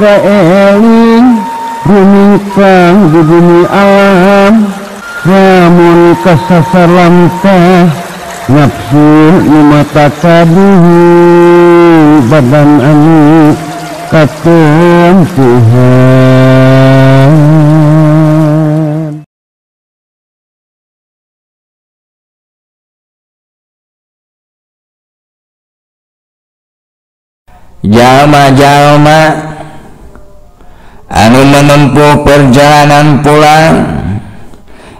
kaeling rumingkang di bumi alam lamun kasasar lamtah nafsu nu mata kaduhu badan anu katempuhan. Jalma-jalma anu menempuh perjalanan pulang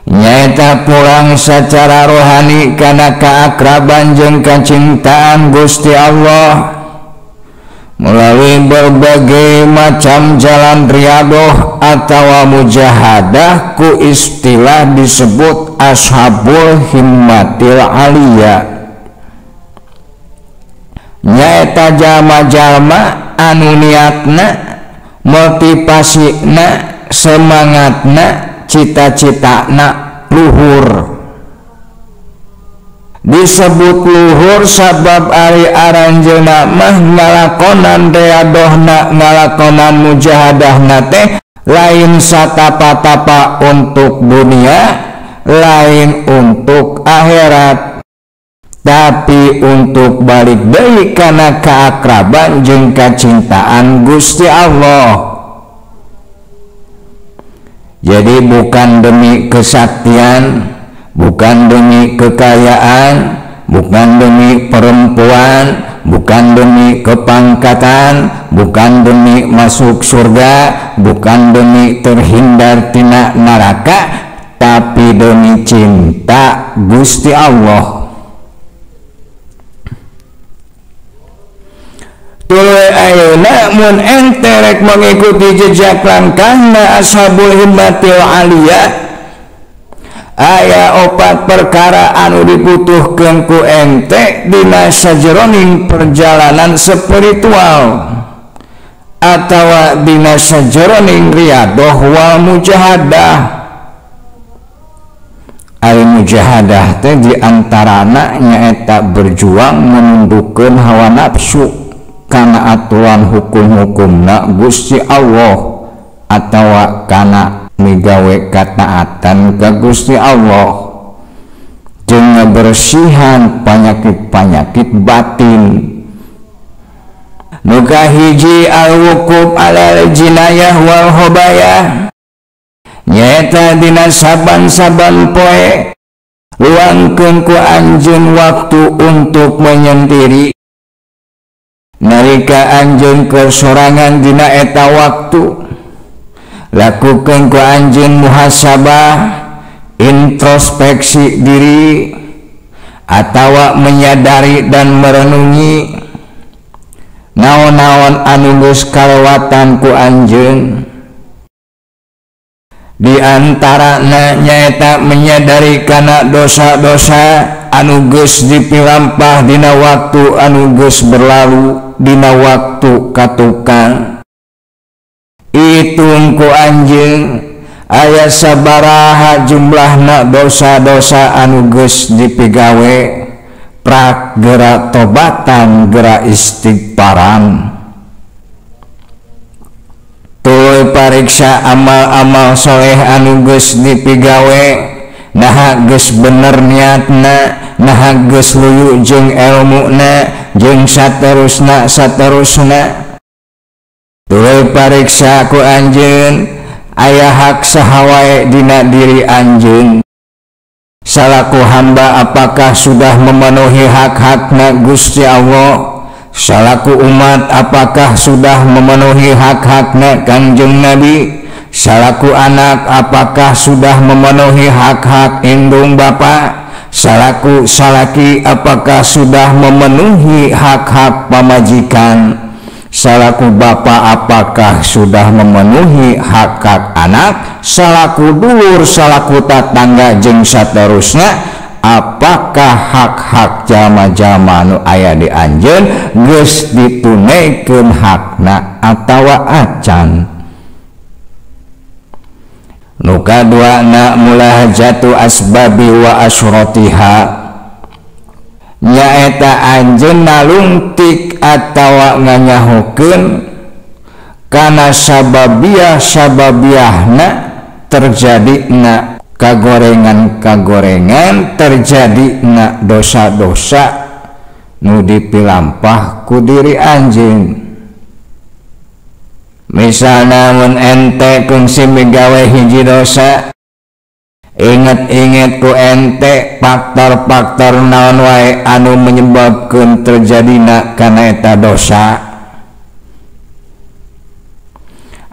nyaeta pulang secara rohani kana keakraban jeung kacintaan Gusti Allah melalui berbagai macam jalan riadoh atau mujahadah ku istilah disebut ashabul himmatil aliyah. Nyaeta jalma-jalma anu niatna, motivasina, semangatna, cita-citana luhur. Disebut luhur sabab ari aranjeunna mah ngalakonan riadohna, ngalakonan mujahadahna teh lain satapa-tapa untuk dunia, lain untuk akhirat, tapi untuk balik deui kana keakraban jeung kacintaan Gusti Allah. Jadi bukan demi kesaktian, bukan demi kekayaan, bukan demi perempuan, bukan demi kepangkatan, bukan demi masuk surga, bukan demi terhindar tina neraka, tapi demi cinta Gusti Allah. Tuluy ayeuna mun ente rek mengikuti jejak langkahna ashabul himmatil aliyah, aya opat perkara anu dibutuhkeun ku ente dina sajeroning perjalanan spiritual atawa dina sajeroning riadoh wal mujahadah. Ari mujahadah teh di antarana nyaeta berjuang menundukkeun hawa nafsu kana aturan hukum-hukumna Gusti Allah atawa kana migawe kataatan ka Gusti Allah jeung ngabersihan panyakit-panyakit batin. Nu kahiji al-wukuf alal jinayah wal hobayah, nyaeta dina saban-saban poe luangkeun ku anjeun waktu untuk menyendiri. Nalika anjeun kesorangan dina eta waktu, lakukan ku anjeun muhasabah, introspeksi diri, atawa menyadari dan merenungi naon-naon anu geus kalewatan ku anjeun. Di antarana nyaeta menyadari kana dosa-dosa anu geus dipilampah dina waktu anu geus berlalu, dina waktu katukang. Itung ku anjeun aya sabaraha jumlahna dosa-dosa anu geus dipigawe prak gera tobatan gera istighfaran. Tuluy pariksa amal-amal soleh anu geus dipigawe, naha geus bener niatna, naha geus luyu jeung elmuna, jeung saterusna saterusna. Tuluy pariksa ku anjeun aya hak saha wae dina diri anjeun. Salaku hamba apakah sudah memenuhi hak-hakna Gusti Allah? Salaku umat apakah sudah memenuhi hak-hakna Kangjeng Nabi? Salaku anak apakah sudah memenuhi hak-hak indung bapa? Salaku salaki apakah sudah memenuhi hak-hak pamajikan? Salaku bapa apakah sudah memenuhi hak-hak anak? Salaku dulur, salaku tatangga jeung saterusna, apakah hak-hak jalma-jalma nu aya di anjeun geus ditunaikeun hakna atawa acan? Nu kaduana mulahajatu asbabi wa asyratiha, nyaeta anjeun nalungtik atawa nganyahokeun kana sababiah sababiahna terjadi na kagorengan-kagorengan, terjadi na dosa-dosa nu dipilampah ku diri anjeun. Misalna mun ente kungsi migawe hiji dosa, inget-inget ku ente faktor-faktor naon wae anu menyebabkeun terjadina kana eta dosa.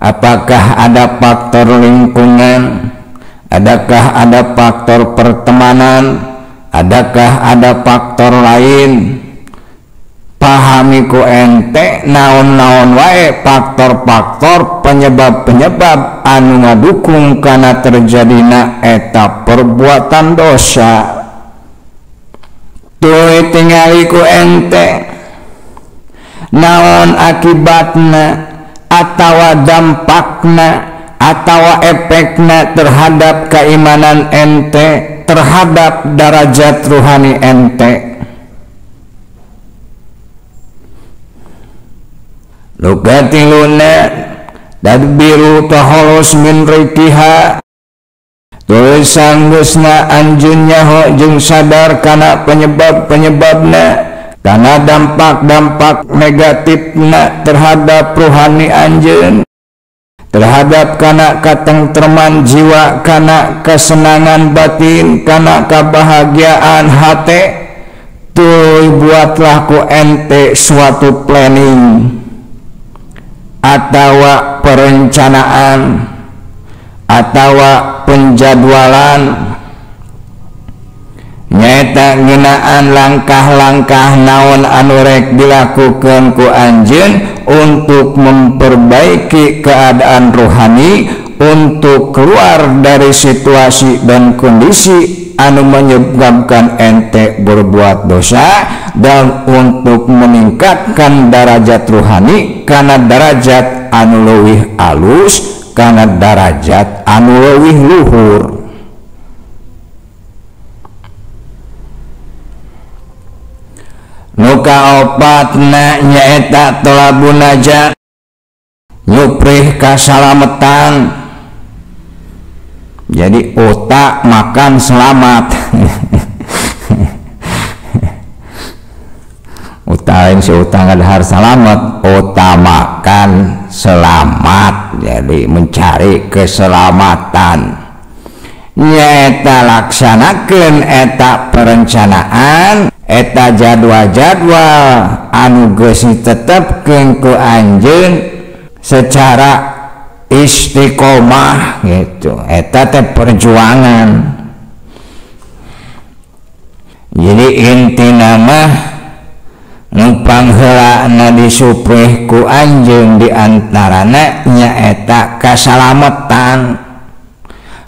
Apakah ada faktor lingkungan? Adakah ada faktor pertemanan? Adakah ada faktor lain? Pahami ku ente naon-naon wae faktor-faktor penyebab-penyebab anu ngadukung kana terjadina eta perbuatan dosa. Tuluy tingali ku ente naon akibatna atawa dampakna atawa efekna terhadap keimanan ente, terhadap darajat ruhani ente. Lukatiluna tadbiru taholus min rikiha, tuluy sanggeusna anjeun nyaho jeung sadar kana penyebab-penyebabna, kana dampak-dampak negatifna terhadap ruhani anjeun, terhadap kana katengtreman jiwa, kana kesenangan batin, kana kebahagiaan hate. Tuluy buatlah ku ente suatu planning atawa perencanaan atawa penjadwalan, nyaeta ngeunaan langkah-langkah naon anu rek dilakukeun ku anjeun untuk memperbaiki keadaan rohani, untuk keluar dari situasi dan kondisi anu menyebabkan ente berbuat dosa, dan untuk meningkatkan darajat ruhani kana darajat anu leuwih alus, kana darajat anu leuwih luhur. Nu kaopatna nyaeta tolabun najat, nyuprih kasalametan. Jadi otak makan selamat. Uta lain si utang ngadahar selamat, otak makan selamat. Jadi mencari keselamatan. Nyaeta laksanakeun eta perencanaan, eta jadwal-jadwal anu geus ditetepkeun ku anjeun secara istiqomah gitu. Eta teh perjuangan. Jadi intina mah nu pangheulana disuprih ku anjeun di antarana nyaeta kasalametan.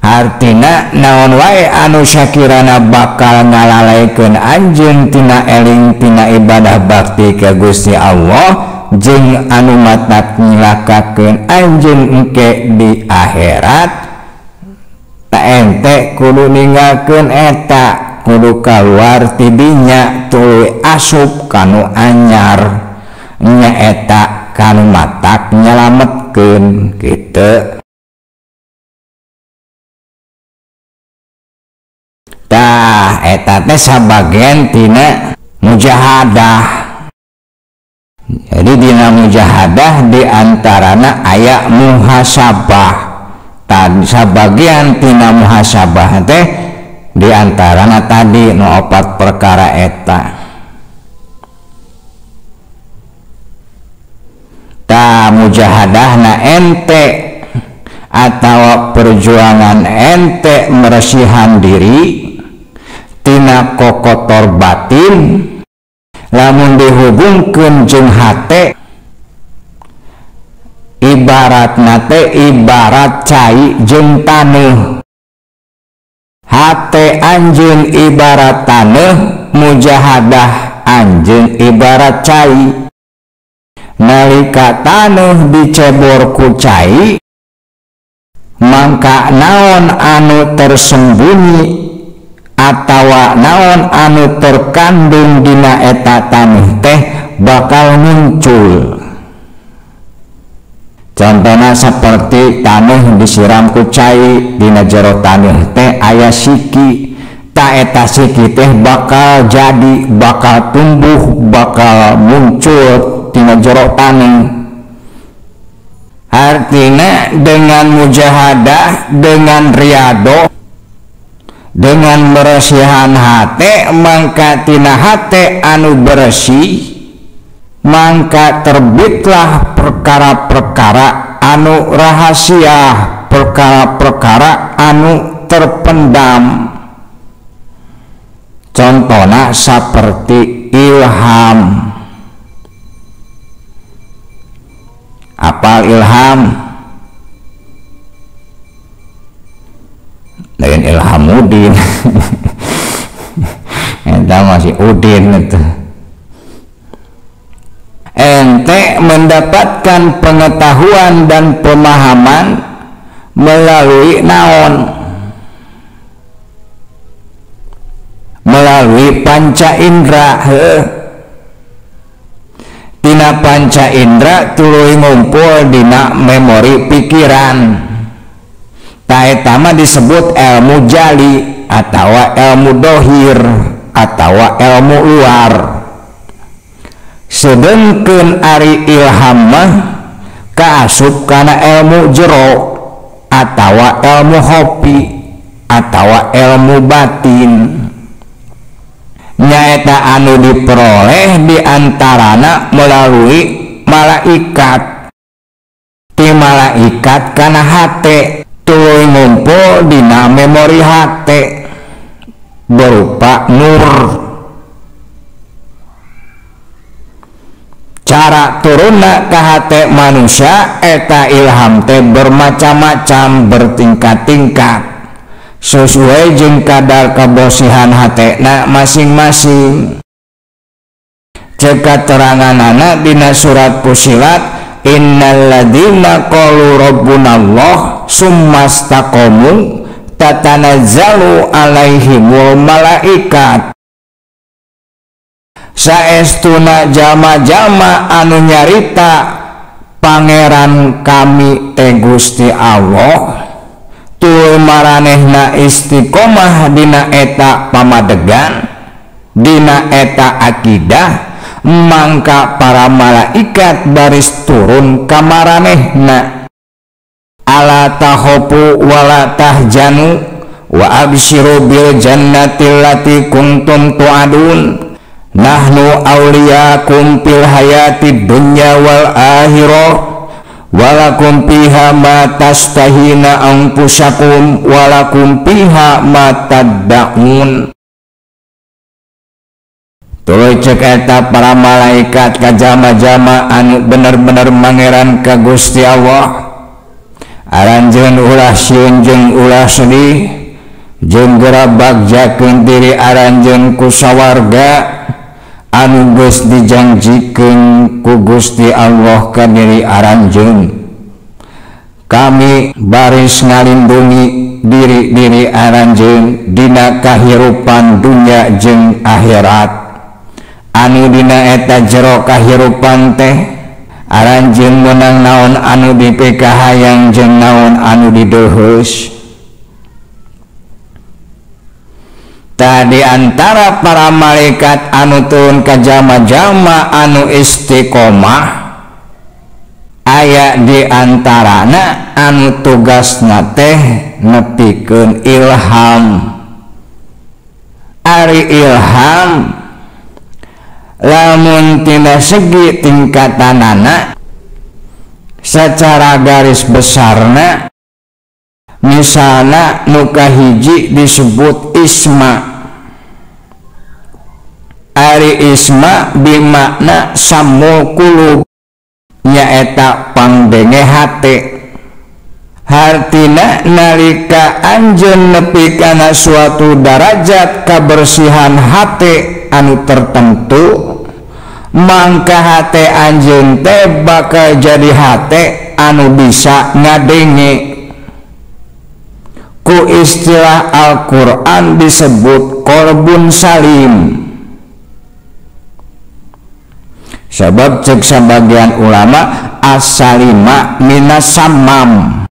Artina naon wae anu sakirana bakal ngalalaikeun anjeun tina eling tina ibadah bakti ka Gusti Allah jeung anu matak nyilakakeun anjeun engke di akhirat, ta ente kudu ninggalkeun eta, kudu kaluar ti dinya tuluy asup kanu anyar nyaeta kanu matak nyalametkeun kitu. Tah eta teh sabagian tina mujahadah. Jadi dina mujahadah diantarana aya muhasabah. Tadi sabagian tina muhasabah teh diantarana tadi nu opat perkara eta. Ta mujahadahna ente atau perjuangan ente meresihan diri tina kokotor batin, lamun dihubungkeun jeung hate, ibaratna teh ibarat cai jeung taneuh. Hate anjeun ibarat taneuh, mujahadah anjeun ibarat cai. Nalika taneuh dicebor ku cai, mangka naon anu tersembunyi atawa naon anu terkandung dina eta taneuh teh bakal muncul. Contohna seperti taneuh disiram ku cai, dina jero taneuh teh aya siki, ta eta siki teh bakal jadi, bakal tumbuh, bakal muncul tina jero taneuh. Artinya dengan mujahadah, dengan riadoh, dengan bersihan hate, mangka tina hate anu bersih mangka terbitlah perkara-perkara anu rahasia, perkara-perkara anu terpendam. Contohnya seperti ilham. Apal ilham? Lain Ilhamudin. Eta masih Udin itu. Ente mendapatkan pengetahuan dan pemahaman melalui naon? Melalui panca indera. Tina panca indera tuluy ngumpul dina memori pikiran. Ta eta mah disebut ilmu jali atawa ilmu dohir atawa ilmu luar. Sedengkeun ari ilham mah kaasup kana ilmu jero atawa ilmu hopi atawa ilmu batin. Nyaeta anu diperoleh diantarana melalui malaikat. Ti malaikat kana hate tuluy ngumpul dina memori hate berupa nur. Cara turunna ka hate manusia eta ilham teh bermacam-macam, bertingkat-tingkat sesuai jeung kadar kebersihan hatena masing-masing. Ceuk kateranganana dina surat Fusilat, innal ladzina qalu rabbunallah summastaqamu tatanazzalu alaihimul malaikat. Saestuna jalma-jalma anu nyarita pangeran kami teh Gusti Allah, tuluy maranehna istiqomah dina eta pamadegan, dina eta akidah, mangka para malaikat baris turun ka maranehna. Ala tahopu wala tahjanu wa absyiru bil jannati allati kuntum tu'adun. Nahnu awliyakum fil hayati dunya wal akhirah walakum fiha ma tastahina anfusakum walakum fiha ma tad'un. Tuluy ceuk eta para malaikat ka jalma-jalma anu bener-bener mangeran ka Gusti Allah, aranjeun ulah sieun jeung ulah sedih, jeung geura bagjakeun diri aranjeun ku sawarga anu geus dijanjikeun ku Gusti Allah ka diri aranjeun. Kami baris ngalindungi diri-diri aranjeun dina kahirupan dunya jeung akhirat. Anu dina eta jero kahirupan teh aranjeun meunang naon anu dipikahayang jeung naon anu dideuheus. Tadi antara para malaikat anu turun ka jalma-jalma anu istiqomah, aya di antarana anu tugasna teh nepikeun ilham. Ari ilham lamun tina segi tingkatanana secara garis besarna, misalna nu kahiji disebut isma. Ari isma bimakna samul qulub, nyaeta pangdenge hate. Hartina nalika anjeun nepi kana suatu darajat kabersihan hate anu tertentu, mangka hate anjeun teh bakal jadi hate anu bisa ngadenge. Ku istilah Al-Qur'an disebut qalbun salim. Sebab cek sebagian ulama asalima minas samam.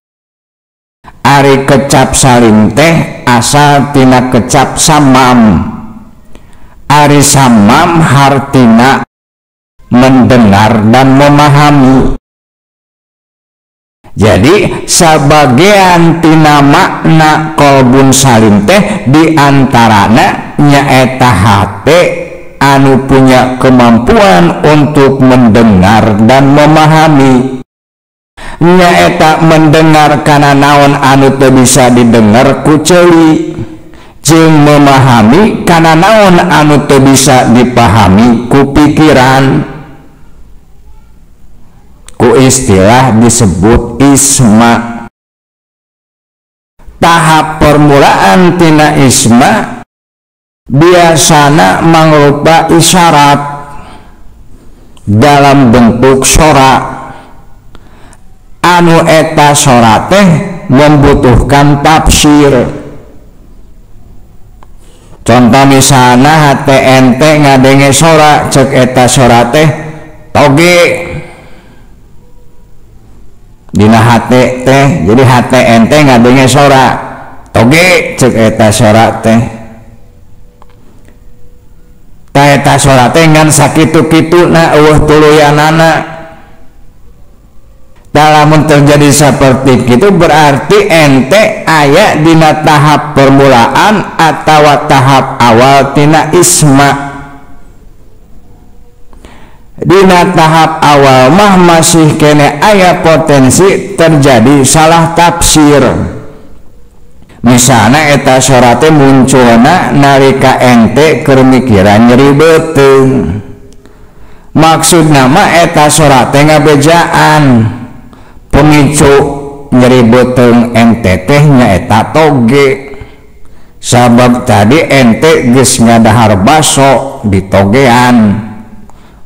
Ari kecap salim teh asal tina kecap samam. Ari samam hartina mendengar dan memahami. Jadi sebagian tina makna kolbun salim teh diantarana nyaeta hate anu punya kemampuan untuk mendengar dan memahami. Nyaeta mendengar kana naon anu teu bisa didengar ku ceuli, jeung memahami kana naon anu teu bisa dipahami ku pikiran. Ku istilah disebut isma. Tahap permulaan tina isma biasana mangrupa isyarat dalam bentuk sora anu eta sora teh membutuhkan tafsir. Contoh misalna hate ente ngadenge sora, cek eta sora teh toge dina hate teh, jadi hate ente ngadenge sora toge cek eta sora teh. Ta eta sora teh ngan sakitu-kituna eueuh tuluyanana. Lamun terjadi seperti itu berarti ente aya dina tahap permulaan atau tahap awal tina isma. Dina tahap awal mah masih kene aya potensi terjadi salah tafsir. Misalnya eta sorate munculna nalika ente keur mikiran nyeri beuteung. Maksudna mah eta sorate ngabejaan. Pemicu nyeri beuteung ente teh nyaeta toge. Sabab tadi ente geus ngadahar baso di togean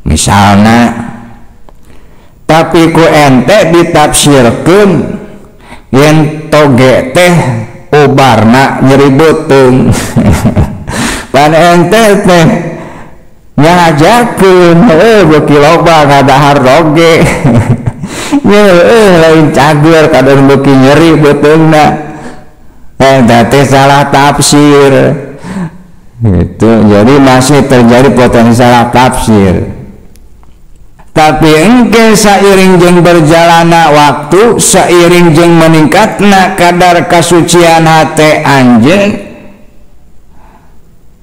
misalna, tapi ku ente ditafsirkeun yen toge teh ubarna nyeri beuteung. Pan ente teh ngajakeun heuh beuki loba ngadahar toge. Lain cager kadang beuki nyeri beuteungna. Eta teh salah tafsir. Gitu. Jadi masih terjadi potensi salah tafsir. Tapi engke sairing jeung berjalanna waktu, sairing jeung meningkatna kadar kasucian hate anjeun,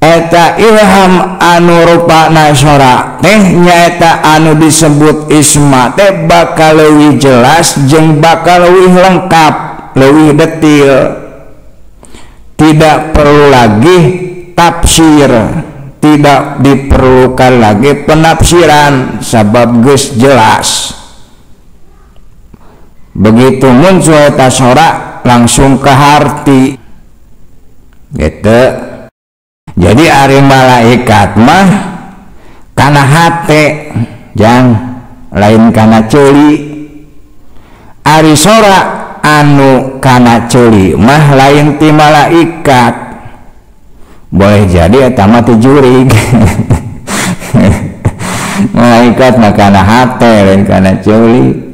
eta ilham anu rupana sora teh nyaeta anu disebut isma teh bakal leuwih jelas jeung bakal leuwih lengkap, leuwih detil. Tidak perlu lagi tafsir, tidak diperlukan lagi penafsiran sabab geus jelas. Begitu muncul eta sora langsung ke harti gitu. Jadi ari malaikat mah kana hate, jang lain kana ceuli. Ari sora anu kana ceuli mah lain ti malaikat. Boleh jadi eta mah ti jurig. Malaikat mah kana hate lain kana ceuli.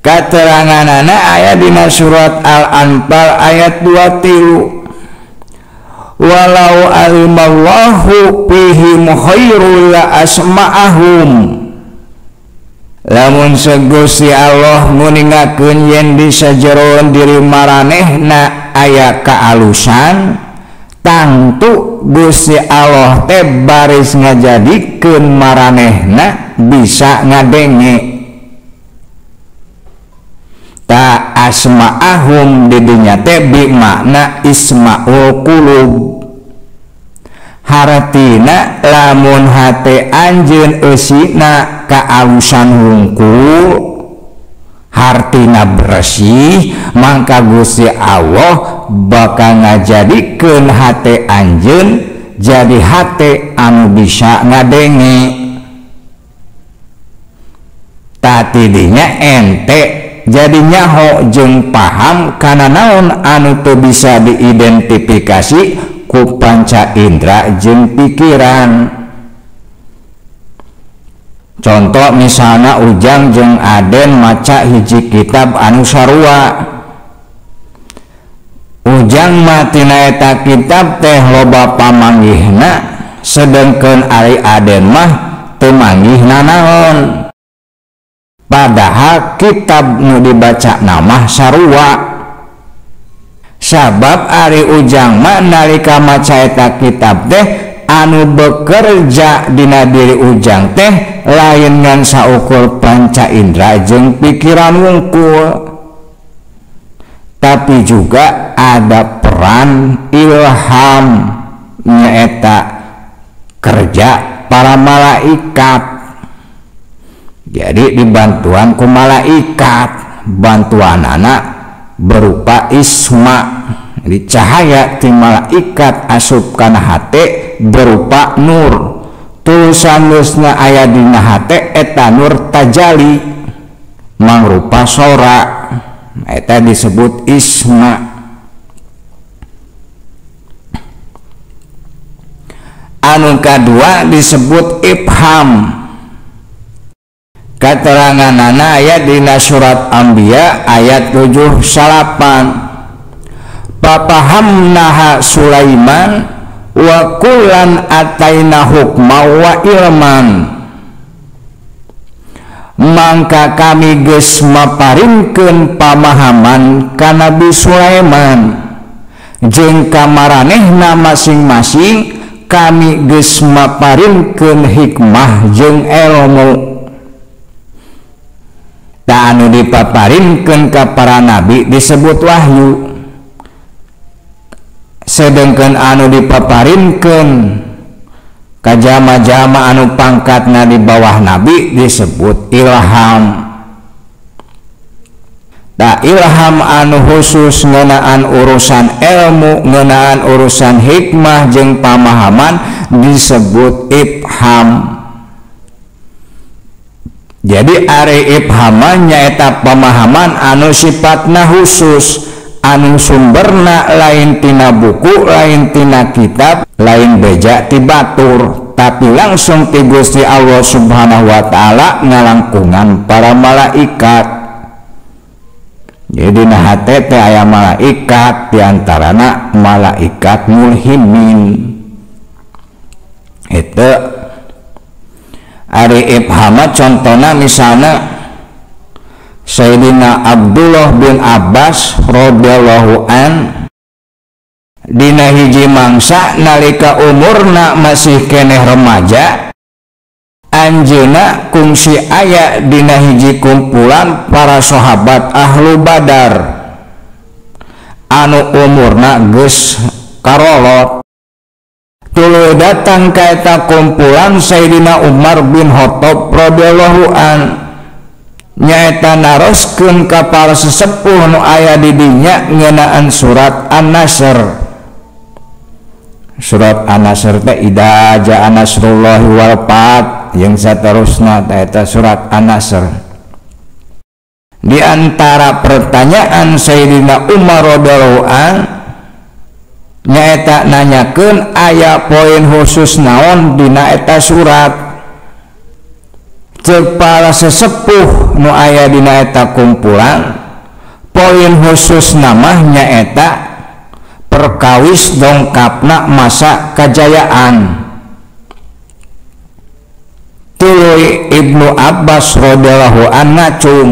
Kateranganana aya dina surat Al-Anfal ayat 23. Walau alimallahu fihim khairul la asma'ahum. Lamun Gusti Allah nguningakeun yen di sajeroan diri maranehna aya kaalusan, tangtu Gusti Allah teh baris ngajadikeun maranehna bisa ngadenge. Ta asma'ahum di dinya teh bi makna ismaul qulub. Hartina lamun hate anjeun eusina kaalusan hungkul, hartina bersih, mangka Gusti Allah bakal ngajadikeun hate anjeun jadi hate anu bisa ngadenge. Tatidinya ente jadi nyaho jeung paham kana naon anu teu bisa diidentifikasi ku panca indra jeung pikiran. Contoh misalnya Ujang jeung Aden maca hiji kitab anu sarua. Ujang mah tina eta kitab teh loba pamanggihna, sedengkeun ari Aden mah teu manggih nanaon. Padahal kitab nu dibaca mah sarua. Sabab ari Ujang mah nalika maca eta kitab teh anu bekerja dina diri Ujang teh lain ngan saukur panca indra jeung pikiran wungkul, tapi juga ada peran ilham nyaeta kerja para malaikat. Jadi dibantuan ku malaikat, bantuan anak berupa isma, jadi cahaya ti malaikat asup kana hate berupa nur. Tulisan geusna aya dina hate eta nur tajali mangrupa sora, eta disebut isma. Anu kadua disebut ibham. Kateranganana aya dina surat Anbiya ayat 79. Papahamnaha Sulaiman wa kullan ataina hukma wa ilman. Mangka kami geus maparinkeun pamahaman ka Nabi Sulaiman jeung ka maranehna masing-masing kami geus maparinkeun hikmah jeung ilmu. Ta anu dipaparinkeun ka para nabi disebut wahyu, sedengkeun anu dipaparinkeun ka jama-jama anu pangkatna di bawah nabi disebut ilham. Ta ilham anu khusus ngeunaan urusan ilmu, ngeunaan urusan hikmah jeung pamahaman disebut ibham. Jadi ari ibhaman nyaeta pemahaman anu sifatna khusus, anu sumberna lain tina buku, lain tina kitab, lain beja ti batur, tapi langsung ti Gusti Allah Subhanahu wa taala ngalangkungan para malaikat. Jadi dina hate teh aya malaikat, diantarana malaikat mulhimin. Itu ari ibhama contohna misalnya Sayyidina Abdullah bin Abbas radhiyallahu an dina hiji mangsa nalika umurna masih keneh remaja, anjeunna kungsi aya dina hiji kumpulan para sahabat ahlu Badar anu umurna geus karolot. Tuluy datang ka eta kumpulan Sayyidina Umar bin Khattab radhiyallahu an, nyaeta naroskeun ka para sesepuh nu aya di dinya ngeunaan surat An-Nasr. Surat An-Nasr teh idza jaa nasrullahi wal fath jeung saterusna eta surat An-Nasr. Di antara pertanyaan Sayyidina Umar radhiyallahu an nyaeta nanyakeun aya poin khusus naon dina eta surat. Ceuk para sesepuh nu aya dina eta kumpulan, poin khusus namah nyaeta perkawis dongkapna masa kajayaan. Tuluy Ibnu Abbas radhiyallahu an ngacung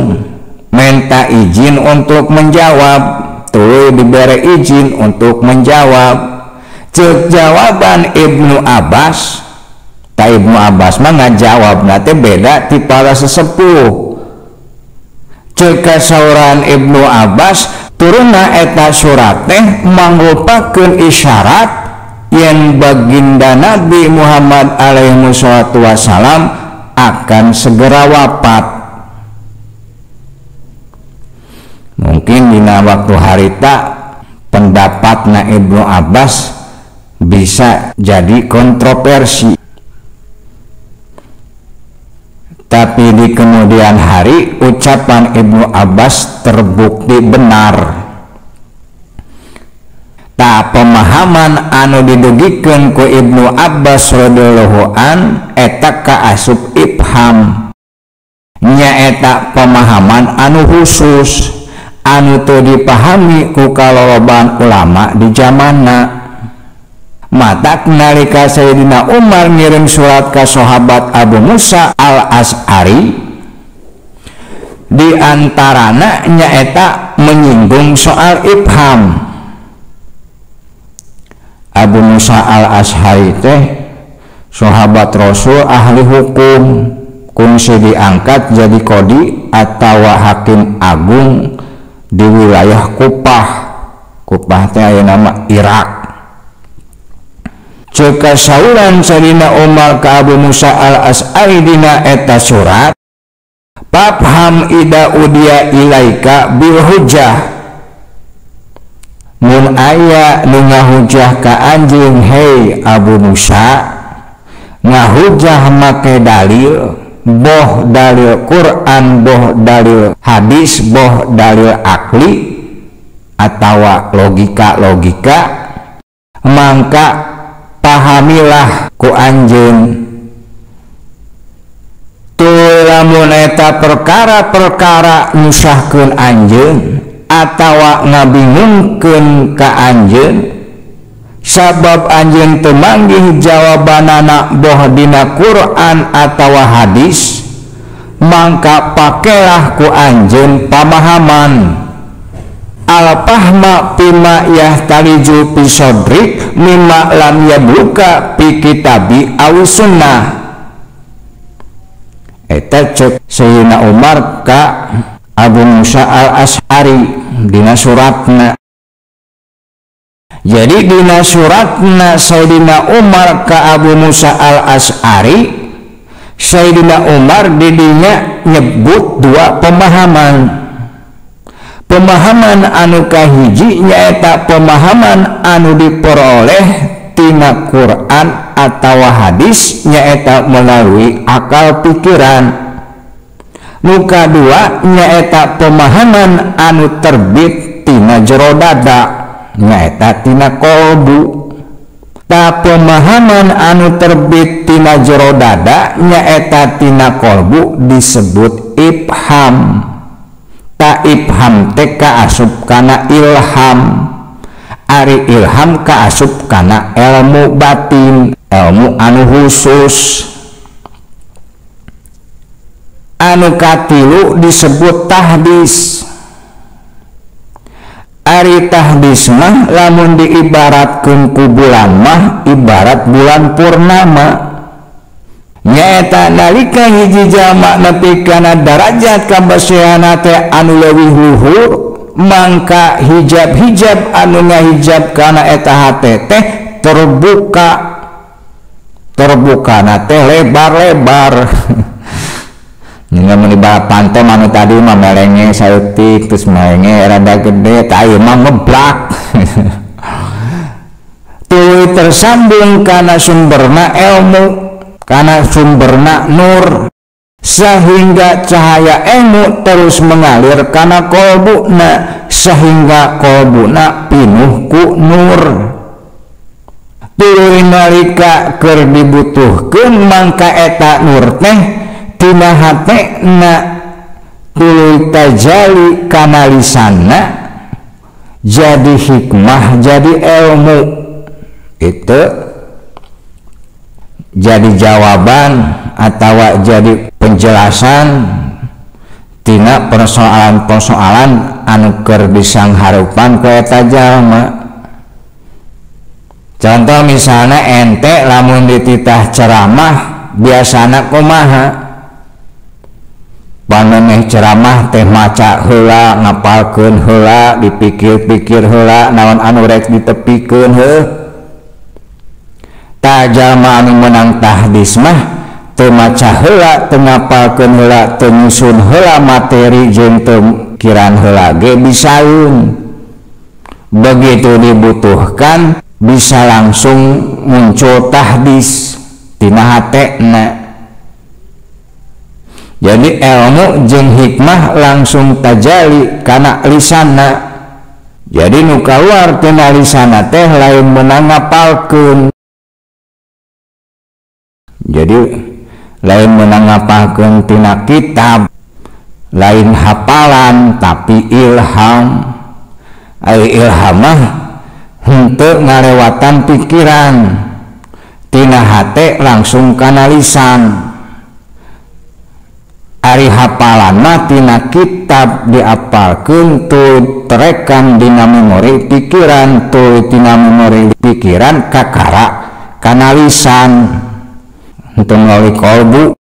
minta izin untuk menjawab. Tuluy diberi izin untuk menjawab. Ceuk jawaban Ibnu Abbas, ta Ibnu Abbas mah ngajawab teh beda ti para sesepuh. Ceuk kasauran Ibnu Abbas, turunna eta surat teh mangrupakeun isyarat yen baginda Nabi Muhammad alaihi wassalatu wassalam akan segera wafat. Mungkin dina waktu harita pendapatna Ibnu Abbas bisa jadi kontroversi, tapi di kemudian hari ucapan Ibnu Abbas terbukti benar. Ta pemahaman anu didugikeun ku Ibnu Abbas radhiyallahu an eta kaasup ibham, nyaeta pemahaman anu khusus anu teu dipahami ku kaloloban ulama di zamanna. Matak nalika Sayyidina Umar ngirim surat ka sahabat Abu Musa Al-Asy'ari, di antarana nyaeta menyinggung soal ibham. Abu Musa Al-Asy'ari teh sahabat Rasul ahli hukum, kungsi diangkat jadi kodi atau hakim agung di wilayah Kupah. Kupah teh aya nama Irak. Ceuk kasauran Sayyidina Umar ka Abu Musa Al-Asy'ari dina eta surat, "Fafham ida udia ilaika bil hujjah." Mun aya nu ngahujah ka anjeun, hei Abu Musa, ngahujah make dalil, boh dalil Quran, boh dalil hadis, boh dalil akli atawa logika-logika, mangka pahamilah ku anjeun. Tuluy lamun eta perkara-perkara nyusahkeun anjeun atawa ngabingungkeun ka anjeun, sabab anjeun teu manggih jawabanana boh dina Quran atawa hadis, mangka pakelah ku anjeun pamahaman. Al-fahma bima yahtaliju fi sadrik mimma lam yabluka fi kitabi aw sunnah. Eta cek Sayyidina Umar ka Abu Musa Al-Asy'ari dina suratna. Jadi dina suratna Sayyidina Umar ka Abu Musa Al-Asy'ari, Sayyidina Umar didinya nyebut dua pemahaman. Pemahaman anu kahiji nyaeta pemahaman anu diperoleh tina Quran atawa hadis, nyaeta melalui akal pikiran. Nu kadua nyaeta pemahaman anu terbit tina jero dada, nyaeta tina kolbu. Ta pemahaman anu terbit tina jero dada nyaeta tina kolbu disebut ibham. Ta ibham teh kaasup kana ilham, ari ilham kaasup kana ilmu batin, ilmu anu khusus. Anu katilu disebut tahdis. Ari tahdis mah lamun diibaratkeun ku bulan mah ibarat bulan purnama, nyaeta nalika hiji jalma nepi kana darajat kabasihanna teh anu leuwih luhur, mangka hijab-hijab anu ngahijab kana eta hate teh terbuka, terbukana teh lebar-lebar. Nya mun ibarat panto manu tadi mah melenge saeutik terus melenge rada gede, tah ieu mah ngeblak. Tuluy tersambung kana sumberna ilmu, kana sumberna nur, sehingga cahaya ilmu terus mengalir kana kolbuna, sehingga kolbuna pinuh ku nur. Tuluy nalika keur dibutuhkeun mangka eta nur teh tina hatena tuluy tajali kana lisanna, jadi hikmah, jadi ilmu. Itu jadi jawaban atau jadi penjelasan tina persoalan-persoalan anu keur disangharupan ku eta jalma. Contoh misalnya ente lamun dititah ceramah biasana kumaha? Paneneh ceramah teh maca heula, ngapalkeun heula, dipikir-pikir heula naon anu rek ditepikeun heuh. Ta jalma anu menang tahdis mah teu maca heula, teu ngapalkeun heula, teu nyusun heula materi jeung teu kiran heula ge bisaeun. Begitu dibutuhkan bisa langsung muncul tahdis tina hatena. Jadi ilmu jeung hikmah langsung tajali kana lisanna, Jadi nu kaluar tina lisanna teh lain meunang ngapalkeun. Jadi lain meunang ngapalkeun tina kitab, lain hafalan tapi ilham. Ari ilham mah henteu ngalewatan pikiran, tina hate langsung kana lisan. Ari hafalan mah tina kitab diapalkeun tuluy terekam dina memori pikiran, tuluy tina memori pikiran kakara kana lisan, henteu melalui kolbu.